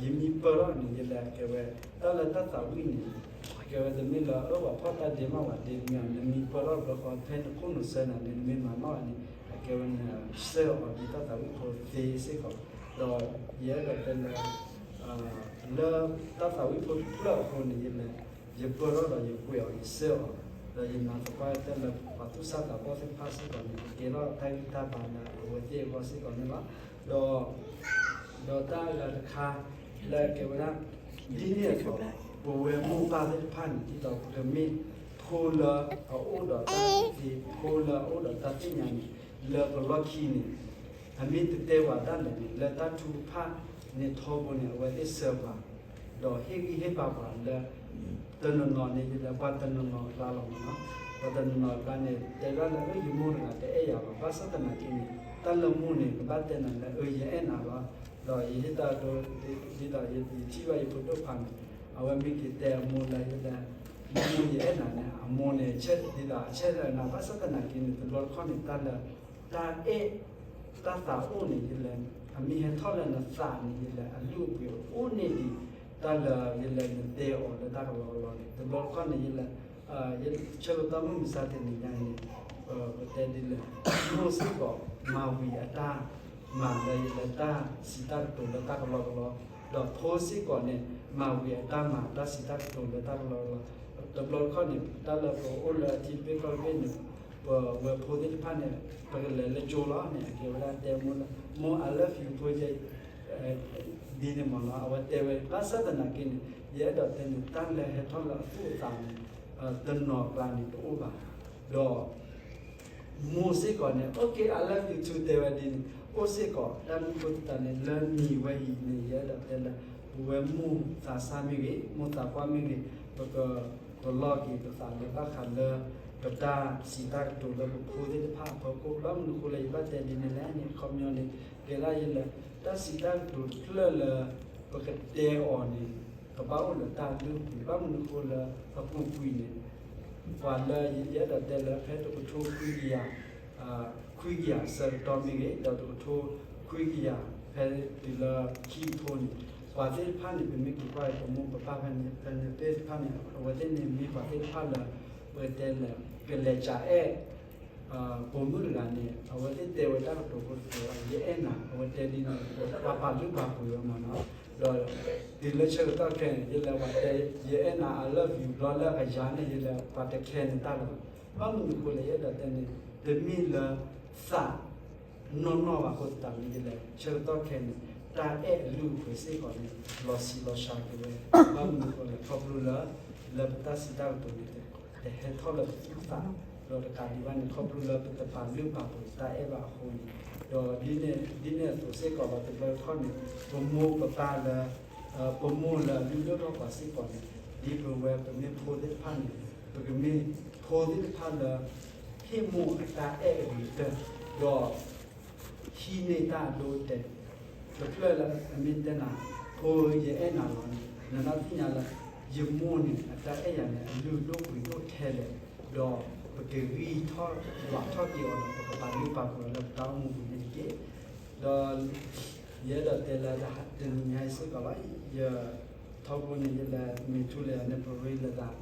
ယမံပၢၢ်ထီၣ်န့ၣ် ယလဲၤကဲဝဲ တၢ်လၢတၢ်သးဝံၣ်န့ၣ် ကဲဝဲတမ့ၢ်လၢအၢၣ်ပှၤဖီၣ်တၢ်ဒ့မးဝဲဒ်မ့ၢ် နမံပၢၢ်ထီၣ်ဘျီဃီ ဖဲနခိၣ်နူာ်ဆၢနၤန့ၣ် နမ့ၢ်မၤနီၣ်န့ၣ် အကဲဝဲနဆှၢအီၤဒ်တၢ်သးဝံၣ်ဖိသ့စ့ၢ်ကီး ဒီးယအဲၣ်ဒိးတဲလၢ လၢတၢ်သးဝံၣ်ဖိတဖျၢၣ်အဃိန့ၣ် ယလဲၤ ယပၢၢ်ထီၣ်ဒီးယကွဲးအီၤ ယဆှၢအီၤ, ဒီးယနာ်သပှၢ်တၢ်လၢ ပှၤသူၣ်စၢ်သးဘီၣ်သ့ၣ်တဖၣ်စ့ၢ်ကီးန့ၣ် ကကဲထီၣ်တၢ်ဂံၢ်တၢ်ဘါလၢအဝဲသ့ၣ်အဂီၢ်စ့ၢ်ကီးန့ၣ်လီၤ. ဒီး ဒီးတၢ်အဂၤတခါ လၢအကဲဝဲဒၣ် ဒ်န့ၣ်အသိး ပဝဲမိၢ်ပၢ်သ့ၣ်တဖၣ်န့ၣ် ဒ်သိးပကမ့ၢ်ဖိလၢအအိၣ်ဒီးတၢ်သ့, ဖိလၢအအိၣ်ဒီးတၢ်သ့ၣ်ညါန့ၣ် လၢပလီၢ်ခံန့ၣ် အမ့ၢ်တတဲပှၤဒၣ်လဲာ်န့ၣ် လၢတၢ်ထုကဖၣ်န့ၣ်ထီဘိန့ၣ် အဝဲသ့ၣ်ဆှၢပှၤ ဒီးဟ့ၣ်ဂံၢ်ဟ့ၣ်ဘါပှၤလၢ တနီၤနီၤန့ၣ် ယလဲၤပှၤတနီၤနီၤအကျါလီၤမးနီၤ, ပှၤတနီၤနီၤအကျါန့ၣ် တဲဒၣ်လၢ အၢ ယမိၢ်တဂၤတအဲၣ်ယၤဘၣ်, ဘၣ်ဆၣ်သနာ်က့န့ၣ် တၢ်လၢမိၢ်န့ၣ် ကဘၣ်တဲနၤလၢ အၢ ယအဲၣ်နၤလီၤ. ဒီးယဟ့ၣ်တၢ်ဒိ ဒ်သိးယထံၣ်ဘၣ်ယဖိဒိၣ်ခွါန့ၣ် အဝဲမ့ၢ်က့ၤတဲအမိၢ်လၢ ယလဲၤ မိၢ်ယအဲၣ်နၤန့ၣ် အမိၢ်န့ၣ် ဆဲးဒ်သိးအဆဲးလၢနၤ, ဘၣ်ဆၣ်သနာ်က့န့ၣ် တဘျီတခီၣ်န့ၣ် တၢ်လၢ တၢ်အဲၣ် တၢ်သးအိၣ်န့ၣ် ယလဲၤ အမ့ၢ်ဟဲထီၣ်လၢနသးန့ၣ် ယလဲၤ အလုၢ်အပှ့ၤအိၣ်န့ၢ်ဒံး တၢ်လၢယလဲၤနတဲအီၤလၢတၢ်ကလီကလီန့ၣ် တဘျီတခီၣ်န့ၣ် ယလဲၤ ဆၢကတီၢ်မုၢ်မဆါတနံၤညါန့ၣ် ပတဲဒ်လဲၣ် မိၢ်စ့ၢ်ကီး မၤဝံၤအတၢ်မၤလၢယလဲၤတၢ်စံးတၢ်ကတိၤလၢတၢ်ကလီကလီ, ဒီးဖိစ့ၢ်ကီးန့ၣ် မၤဝံၤအတၢ်မၤတၢ်စံးတၢ်ကတိၤလၢတၢ်ကလီကလီ, တဘျီတခီၣ်န့ၣ် တၢ်လၢပအိၣ်လၢအထံတဘ့ၣ်ကီၢ်တဘ့ၣ်န့ၣ် ပဝဲဖိသ့ၣ်တဖၣ်န့ၣ် ပကလဲၤလၢကၠိလီၤန့ၣ် အကဲဝဲဒၣ်တဲမိၢ်လၢ မိၢ် I love you ဖိယဲ ဒ်န့ၣ်မးနီၤ အဝဲတဲဝဲ ဘၣ်ဆၣ်သနာ်က့န့ၣ် ယအဲၣ်ဒိးတဲန့ၣ် တၢ်လၢဟဲထီၣ်လၢအသူၣ်အသးန့ၣ် တနီၤကျါန့ၣ်တအိၣ်ဘၣ်, ဒီး မိၢ်စ့ၢ်ကီးန့ၣ် okay I love you too တဲဝဲဒ်န့ၣ် အိၣ်စ့ၢ်ကီး တၢ်မ့ၢ်ဖိသတးန့ၣ် လၢနံၤဝဲအံၤန့ၣ် ယအဲၣ်ဒိးတဲလၢ ပဝဲမိၢ်သးစၢ်မ့ၢ်ဂ့ၤ မိၢ်သးပှၢ်မ့ၢ်ဂ့ၤ ပက ပလီၢ်က့ၤပသးလၢဘၣ်ဃးလၢ ပတၢ်စံးတၢ်ကတိၤလၢပဖိသ့ၣ်တဖၣ်အဖီခိၣ် ဘၣ်မနုၤအဃိလၢယဘၣ်တဲဒ်န့ၣ်လဲၣ်န့ၣ် အခီပညီန့ၣ် ကဲဒၣ်ယဲလၢ တၢ်စံးတၢ်ကတိၤတဖျၢၣ်လၢ ပကတဲအီၤန့ၣ် ကဘၣ်အိၣ်လၢတၢ်လုၢ်ပှ့ၤ ဘၣ်မနုၤအဃိလၢအပူၤကွံာ်န့ၣ် ပှၤလၢယအဲၣ်ဒိးတဲလၢဖဲတကထိခွံကယၤ ခွံကယၤအဆၢကတီၢ်မ့ၢ်ဂ့ၤ ဒီးတကထိခွံကယၤဖဲတုၤလၢခံကထိန့ၣ် ပှၤသ့ၣ်တဖၣ်န့ၣ် ပမ့ၢ်က့ၤကွၢ်ပမိၢ်ပပၢ်ဖဲန့ၣ် ဖဲန့ၣ်သ့ၣ်တဖၣ်န့ၣ် အဝဲသ့ၣ်န့ၣ်မ့ၢ်ပှၤသ့ၣ်တဖၣ်လၢ ပတဲလၢ ကလဲၤကၠးအဲၣ် ပိာ်မုၣ်တဂၤန့ၣ် အဝဲသ့ၣ်တဲဝဲတၢ်ကတိၤဖိတဖျၢၣ် ယအဲၣ်နၤ အဝဲတဲဒ်န့ၣ် ပှၤပာ်လုၢ်ပာ်ပှ့ၤဝဲမးနီၤ ဒီးတုၤလၢဆၢကတီၢ်ခဲအံၤန့ၣ် ယလဲၤပှၤတဲ ယအဲၣ်နၤ I love you ဘျီလၢအကယၤန့ၣ် ယလဲၤပှၤတခဲန့ၣ်တၢ်လီၤ. ဘၣ်မနုၤအဃိလဲၣ် ယအဲၣ်ဒိးတဲန့ၣ် တမ့ၢ်လၢသး နီၢ်နီၢ်ဘၣ်အဃိသတးန့ၣ် ယလဲၤဆၢကတီၢ်ခဲအံၤန့ၣ် တၢ်အဲၣ်အလုၢ်အပှ့ၤစ့ၢ်ကီးန့ၣ် လီၤဆံးလီၤစှၤက့ၤဝဲ ဘၣ်မနုၤအဃိလဲၣ် ခီဖျိလၢ လၢပတၢ်စံးတၢ်ကတိၤန့ၣ် တဟဲထီၣ်လၢပသူၣ်ပသး ဒီးတကးဒံးဘၣ်န့ၣ် ခီဖျိလၢပတပာ်လုၢ်ပာ်ပှ့ၤတၢ်အဲၣ်ဘၣ်အဃိန့ၣ် ဒီးဒ်န့ၣ်အသိးစ့ၢ်ကီးလီၤ တဘျီတခီၣ်န့ၣ် ပမိၢ်ပပၢ်လၢ ပမိၢ်လၢအလုၢ်ဒိၣ်ထီၣ်ပှၤစ့ၢ်ကီးန့ၣ် ဒ်ပဝဲပမ့ၢ်ဖိသ့ၣ်တဖၣ်န့ၣ် ပကမ့ၢ်ဖိသ့ၣ်တဖၣ်လၢ ဟ့ၣ်မိၢ်အတၢ်အဲၣ်အဂ့ၤကတၢၢ် ဒီး ဟံးန့ၢ်တၢ်အဒိအတဲာ် တဖျၢၣ်လၢအမ့ၢ်တဲနၤ ဖိဧၢ ယအဲၣ်နၤလီၤန့ၣ် နဘၣ်သ့ၣ်ညါလၢ ယမိၢ်န့ၣ် အတၢ်အဲၣ်ယၤန့ၣ် အလုၢ်ဒိၣ်ပှ့ၤဒိၣ်ထဲလဲၣ် ဒီးပကဂံၢ်ထီၣ်ဘါထီၣ်က့ၤအီၤဒီး ပကပာ်လုၢ်ပာ်ပှ့ၤအီၤလၢပတၢ်အိၣ်မူပူၤန့ၣ်တက့ၢ်. ဒီး ယအဲၣ်ဒိးတဲလၢတနံၤညါအံၤစ့ၢ်ကီးလီၤ ယ ထီဘိန့ၣ် ယလဲၤမ့ၢ်ထူလဲၤန့ၣ် ပရ့လိာ်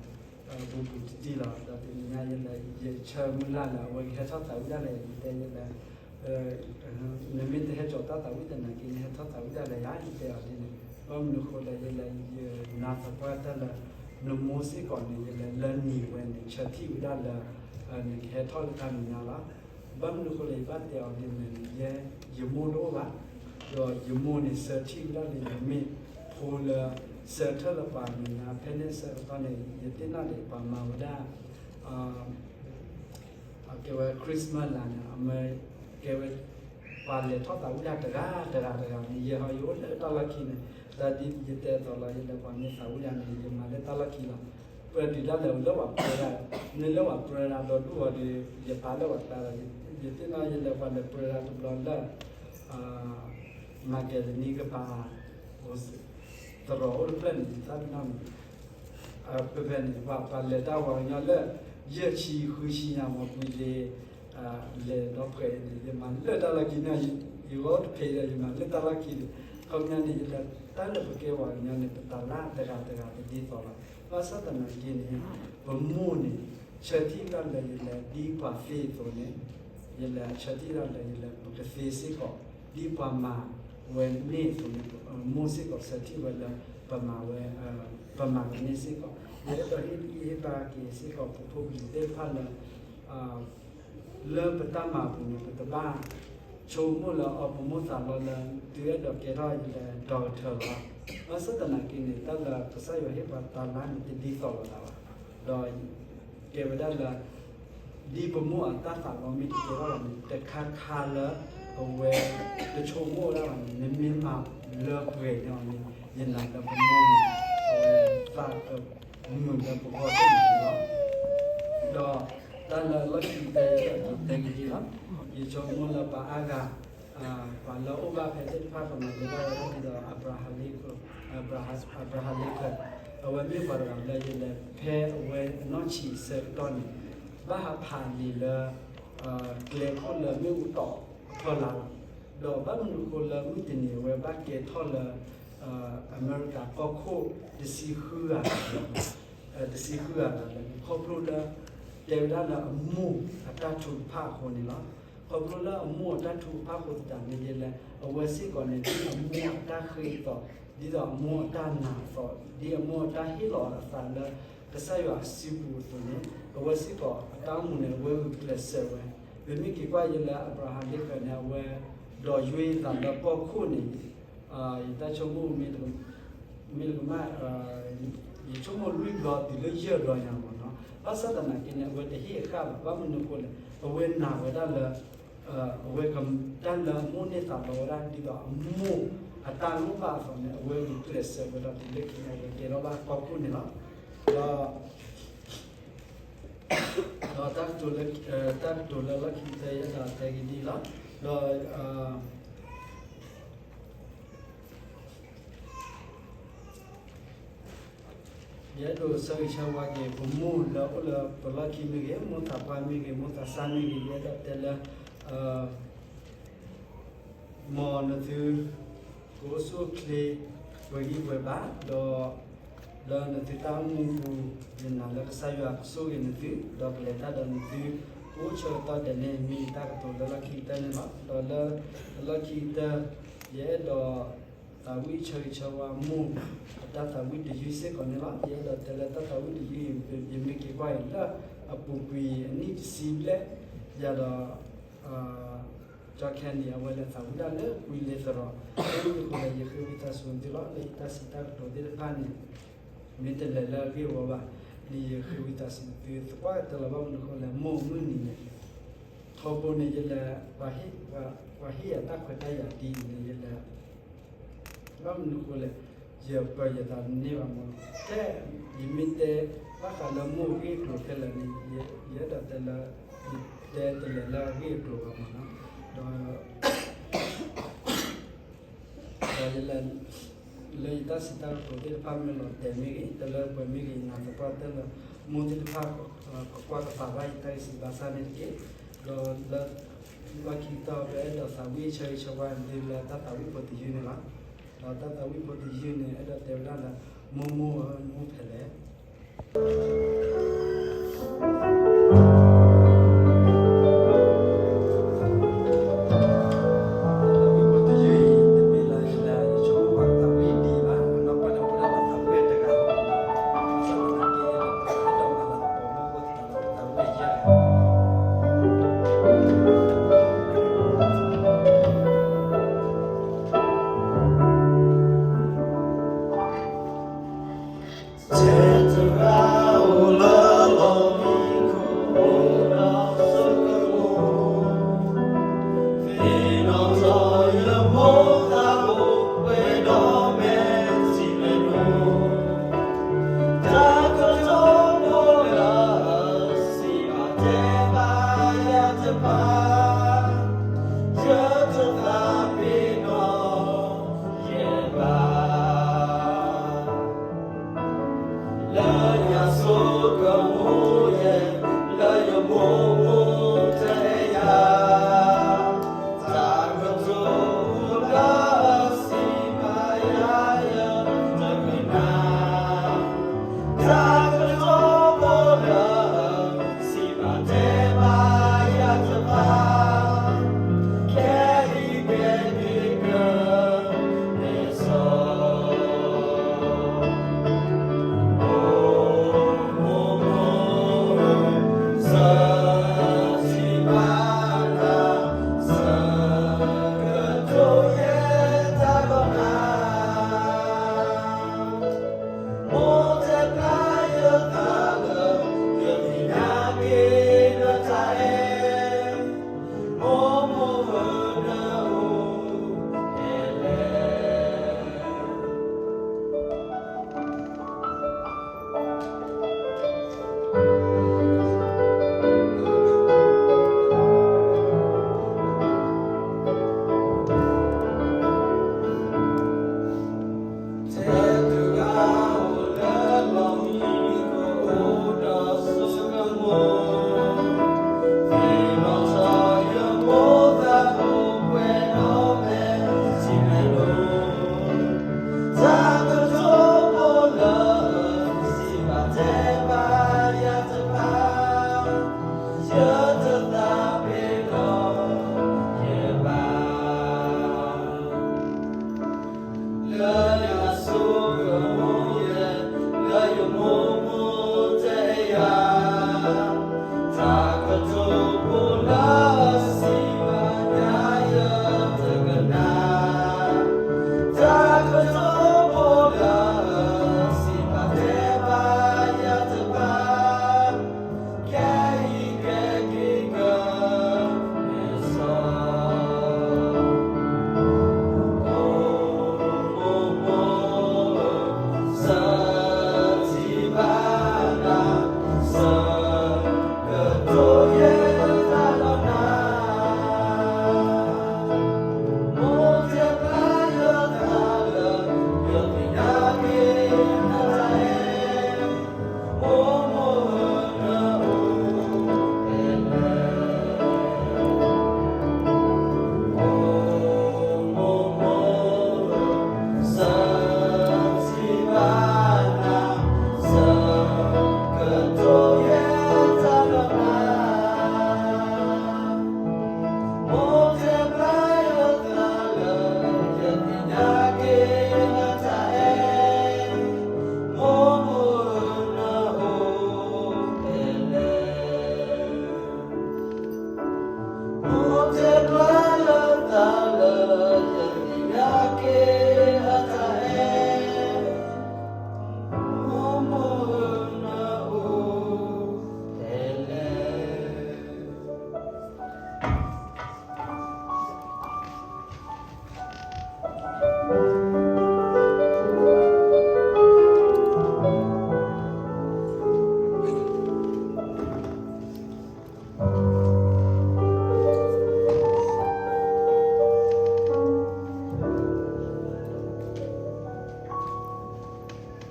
သး ဘူးဘူးတံၢ်တံၢ်လီၤ. ဒီးတနံၤညါယလဲၤ ယဆၢမုၢ်လၢ်လၢ အဝဲကဟဲထီၣ်သးဝံၣ်ဒၣ်လဲာ် ယတဲယလဲၤ နမ့ၢ်တဟဲကၠီၤတၢ်သးဝံၣ်သနာ်က့ နဟဲထီၣ်သးဝံၣ်ဒၣ်လဲာ်ယၤ ယတဲအီၤဒ်န့ၣ်. ဘၣ်မနုၤအဃိလဲၣ် ယလဲၤ ယနာ်သပှၢ်တၢ်လၢ နမိၢ်စ့ၢ်ကီးန့ၣ် ယလဲၤလၢနံၤဝဲန့ၣ် ဆၢထံၣ်ဝဲဒၣ်လၢ နကဟဲထီၣ်လၢတၢ်မဲာ်ညါလီၤ. ဘၣ်မနုၤအဃိလဲၣ် ယဘၣ်တဲအီၤဒ်န့ၣ်န့ၣ် ယ ယမိၢ်တအိၣ်ဘၣ် ဒီးယမိၢ်န့ၣ် ဆၢထံၣ်ဝဲဒၣ်လၢယမ့ၢ်ဖိလၢ ဆၢထၢၣ်လၢပှၤမဲာ်ညါ ဖဲန့ၣ်ဆၢကတီၢ်န့ၣ် ယသ့ၣ်နီၣ်ဒံးပှၤမၤဝဲဒၣ် အကဲဝဲ Christmas လၢန့ၣ် အမ့ၢ်ကဲဝဲ ပှၤလဲၤထီၣ်သးဝံၣ်ဒၣ်တဂၤတဂၤတဂၤန့ၣ် ယဲဟီယအိၣ်လၢတၢ်လီၢ်ခံန့ၣ် တၢ်ဒ်ယတဲအသိးလီၤ ယလဲၤပှၤမ့ၢ်သးဝံၣ်ဒၣ်န့ၣ် ယမၤလၢတၢ်လီၢ်ခံလီၤ. ပှၤဒုးဒၣ်လဲာ်လၢပှၤပြၢဒၣ် မ့ၢ်လၢပှၤပြၢဒၣ်ဒီဒူၣ်အီၤဒီး ယပာ်လၢပှၤကျါလီၤ. ယသ့ၣ်နီၣ်ယလဲၤပှၤလဲၤပြၢဒၣ်တဘျီလၢ မၤကဲၤတနံၤကပၤ သရိာ်အိၣ်တဖျၢၣ်န့ၣ် ယသ့ၣ်နီၣ်န့ၣ် ဖဲဖဲန့ၣ် ပှၤပှၤလဲၤတၢ်ဝၤကညီလၢ ယဲၢ်ဆံဃုဆံညါမ့ၢ်ကွံာ်လံ လဲၤဒီးဖှဲးန့ၣ် ယမၤလၢတၢ်လီၢ်ခံန့ၣ် ယဂီၢ်တဖဲးဒီး ယမၤလၢတၢ်လီၢ်ခံန့ၣ် ခီပညီန့ၣ် ယလဲၤတၢ်လၢပကဲဝၤကညီန့ၣ် ပတၢ်လၢတဂၤတဂၤတဒ်သိးလီၤ. ဘၣ်ဆၣ်သနာ်က့န့ၣ် ပမိၢ်န့ၣ် ဆၢထံၣ်ဒၣ်လၢယလဲၤဒ်ပှၤသ့အသိးန့ၣ် ယလဲၤဆၢထံၣ်ဒၣ်လၢယလဲၤပကသ့စ့ၢ်ကီး ဒ်ပှၤမၤ ဝဲန့ၣ်အသိးန့ၣ် မိၢ်စ့ၢ်ကီးဆၢထံၣ်ဝဲလၢ ပမၤဝဲ ပမၤကန့ၢ်စ့ၢ်ကီး ယအဲၣ်ဒိးဟ့ၣ်ဂံၢ်ဟ့ၣ်ဘါက့ၤစ့ၢ်ကီး ပဖိပလံၤသ့ၣ်တဖၣ်လၢ လၢပတၢ်မၤပူၤန့ၣ် ပတဘၣ်ဆိကမိၣ်လၢ အီ ပမိၢ်သးလီလၢ သုအဲၣ်ဒိးကဲထီၣ်ယလဲၤဒီကထၢလီၤ. ဘၣ်ဆၣ်သနာ်က့န့ၣ် တၢ်လၢကစၢ်ယွၤဟ့ၣ်ပှၤတၢ်လၢန့ၣ် တဒ်သိးလိာ်သးဘၣ်. ဒီးကဲဝဲဒၣ်လၢ ဒ်ပမိၢ်အတၢ်သးလီမ့ၢ်တကဲထီၣ်ဘၣ်န့ၣ် တခါခါလၢ အဝဲတဆိကမိၣ်ဒၣ်ဘၣ်န့ၣ် နမ့ၢ်မၤလၢပှဲၤန့ၣ်အီၤန့ၣ် ယနာ်လၢပမိၢ်န့ၣ် အဝဲသးကမုာ်လၢပဂီၢ်သ့ၣ်န့ၣ်လီၤ. ဒီးတၢ်လၢလီၢ်ခံကတၢၢ်ယအဲၣ်ဒိးတဲဂ့ၤလီၤ. ယဆိကမိၣ်လၢပှၤအါဂၤ ပှၤလၢအအိၣ်ဘၣ်ဖဲသ့ၣ်တဖၣ်ကမၤလိဘၣ်ဝဲဒၣ်ဒ်သိး Abraham Lincoln, Abraham Lincoln အဝဲမ့ၢ်ပှၤတဂၤလၢယလဲၤဖဲအဝဲအနီၢ်ဆံးအဆၢကတီၢ်န့ၣ် ဘၣ်ဟးဖးလံာ်လၢ ကျဲခိၣ်လၢမ့ၣ်အူတီၤအဖီလာ်လီၤ. ဒီးဘၣ်မနုၤအဃိလၢမုၢ်တနံၤအဝဲဘၣ်ကဲထီၣ်လၢ အမဲရကၤကီၢ်ခိၣ်တဆံဃုဂၤ တဆံဃုဂၤလၢာ်လၢာ်န့ၣ် ခီဖျိလၢ တဲဝဲဒၣ်လၢအမိၢ်အတၢ်ထုကဖၣ်အဃိန့ၣ်လီၤ. ခီဖျိလၢအမိၢ်အတၢ်ထုကဖၣ်အဃိသတးန့ၣ် ယဲလၢ အဝဲစ့ၢ်ကီးန့ၣ် ဒ်အမိၢ်အတၢ်ဃ့အသိး, ဒ်သိးအမိၢ်အတၢ်နာ်အသိး, ဒ်အမိၢ်အတၢ်ဟ့ၣ်လီၤအသးလၢ ကစၢ်ယွၤအစုပူၤအသိးန့ၣ် အဝဲစ့ၢ်ကီးအတၢ်အိၣ်မူန့ၣ် အဝဲဂုာ်ကျဲးစၢးဝဲ. ပမ့ၢ်က့ၤကွၢ်ယဲလၢ Abraham Lincoln န့ၣ် အဝဲ ဒိးယွ့သးလၢကီၢ်ခိၣ်န့ၣ် ယတၢ်ဆိကမိၣ် မ့ၢ်တကမၣ် ယဆိကမိၣ်လွံၢ်ဘျီတုၤလၢယဲၢ်ဘျီညါမ့ၢ်နီၤ. ဘၣ်ဆၣ်သနာ်က့န့ၣ် အဝဲတဟ့ၣ်အဃၣ်ဘၣ်. ဘၣ်မနုၤအဃိလဲၣ်, အဝဲနာ်ဝဲဒၣ်လၢ အဝဲတၢ်လၢအမိၢ်န့ၢ်သးလီဝဲဒၣ်ဒ်သိးအမိၢ်အတၢ်လိၣ်ဘၣ်အသိးန့ၣ် အဝဲဂုာ်ကျဲးစၢးဝဲဒီးတုၤလၢခံန့ၣ် အဝဲကဲထီၣ်ဘၣ်ကီၢ်ခိၣ်န့ၣ်လီၤ. ဒီး ဒီးတၢ်ကတိၤလၢ တၢ်ကတိၤလၢလီၢ်ခံကတၢၢ်ယအဲၣ်ဒိးတဲက့ၤဒ်အံၤလီၤ. ဒီး ယအဲၣ်ဒိးဆၢဂ့ၤဆၢဝါက့ၤ ပမိၢ်လၢအိၣ်လၢပလီၢ်ခံမ့ၢ်ဂ့ၤ, မိၢ်သးပှၢ်မ့ၢ်ဂ့ၤ, မိၢ်သးစၢ်မ့ၢ်ဂ့ၤ, ယအဲၣ်ဒိးတဲလၢ မ်နသု ကအိၣ်ဆူၣ်အိၣ်ချ့ ပှဲၤဂံၢ်ပှဲၤဘါ, ဒီး လၢနသုတၢ်အိၣ်မူပူၤ ယနာ်လၢကစၢ်ယွၤကဆိၣ်ဂ့ၤနသု, ဒီးကလဲၤတၢ်ဒီးနသု ကအိၣ်ဆၢကတီၢ်ဒဲးန့ၣ် မ့ၢ်ယတၢ်ကတိၤလၢလီၢ်ခံကတၢၢ်န့ၣ်လီၤ. ဒီးလၢ လၢလီၢ်ခံကတၢၢ် ယအဲၣ်ဒိး သးဝံၣ်ဆၢဂ့ၤဆၢဝါမိၢ် အတၢ်သးဝံၣ်တယုၢ်စ့ၢ်ကီးန့ၣ်လီၤ. ယအဲၣ်ဒိးတဲလၢတၢ်သးဝံၣ်တယုၢ်အံၤ ယမ့ၢ်က့ၤကွၢ်အံၤလၢ အပူၤကွံာ်အနံၣ်တဆံဘျဲၣ် ယၤဒီး ကၠီခဲန့ၣ် အဝဲလဲၤသးဝံၣ်ဒၣ်လၢကွံလ့သရီး, အဃိန့ၣ် ယဃ့ဝံသးစူၤသုလီၤ လၢယတၢ်စံးတၢ်ကတိၤသ့ၣ်တဖၣ်န့ၣ် မ့ၢ်တလဲၤလၢအဂ့ၢ်အဝီဘၣ်န့ၣ် ယဃ့ဝံသးစူၤသု သပှၢ်ကတၢၢ်လီၤ. ဘၣ်မနုၤအဃိလဲၣ် မ့ၢ်မုၢ်နံၤန့ၣ် ထီဘိန့ၣ် ယလဲၤ ပှၤဟ့ၣ်ယၤတၢ်ခွဲးတၢ်ယာ်ဒ်အံၤန့ၣ် ယလဲၤ ဘၣ်မနုၤအဃိလဲၣ်, ယပၢၤယသးတန့ၢ်ဘၣ်မ့ၢ်နီၤ. ဖဲယမ့ၢ်တဲဘၣ်ဃးလၢမိၢ်အဂ့ၢ်အကျိၤခဲလၢာ်န့ၣ် ယအဲၣ်ဒိးတဲလၢ ယတဲတလဲၤလၢအဂ့ၢ်အကျိၤဘၣ်မ့ၢ်နီၤ. ဒီး ဒီးယလဲၤ လၢယတၢ်စံးတၢ်ကတိၤသ့ၣ်တဖၣ်မ့ၢ်လီၤတဲာ်မ့ၢ်ဂ့ၤ, တလၢပှဲၤမ့ၢ်ဂ့ၤ, ယနာ်သပှၢ်ကတၢၢ်လၢ မိၢ်သ့ၣ်တဖၣ် ကကွၢ်ကပာ်ဘၣ်ယတၢ်ဂ့ၢ်စံးဘၣ်ဆၣ်န့ၣ်တက့ၢ်. ဒီးလၢ လီၢ်ခံကတၢၢ် ပအဲၣ်ဒိးသးဝံၣ်ဆၢဂ့ၤဆၢဝါသုလၢတၢ်သးဝံၣ်ဖိတယုၢ်န့ၣ်လီၤ. ဒီးတၢ်သးဝံၣ်ဖိတယုၢ်န့ၣ် အဲၣ်ဒိးတဲဝဲဒၣ်လၢ မိၢ်မိၢ်ဧၢ နအိၣ်ဖဲလဲၣ်.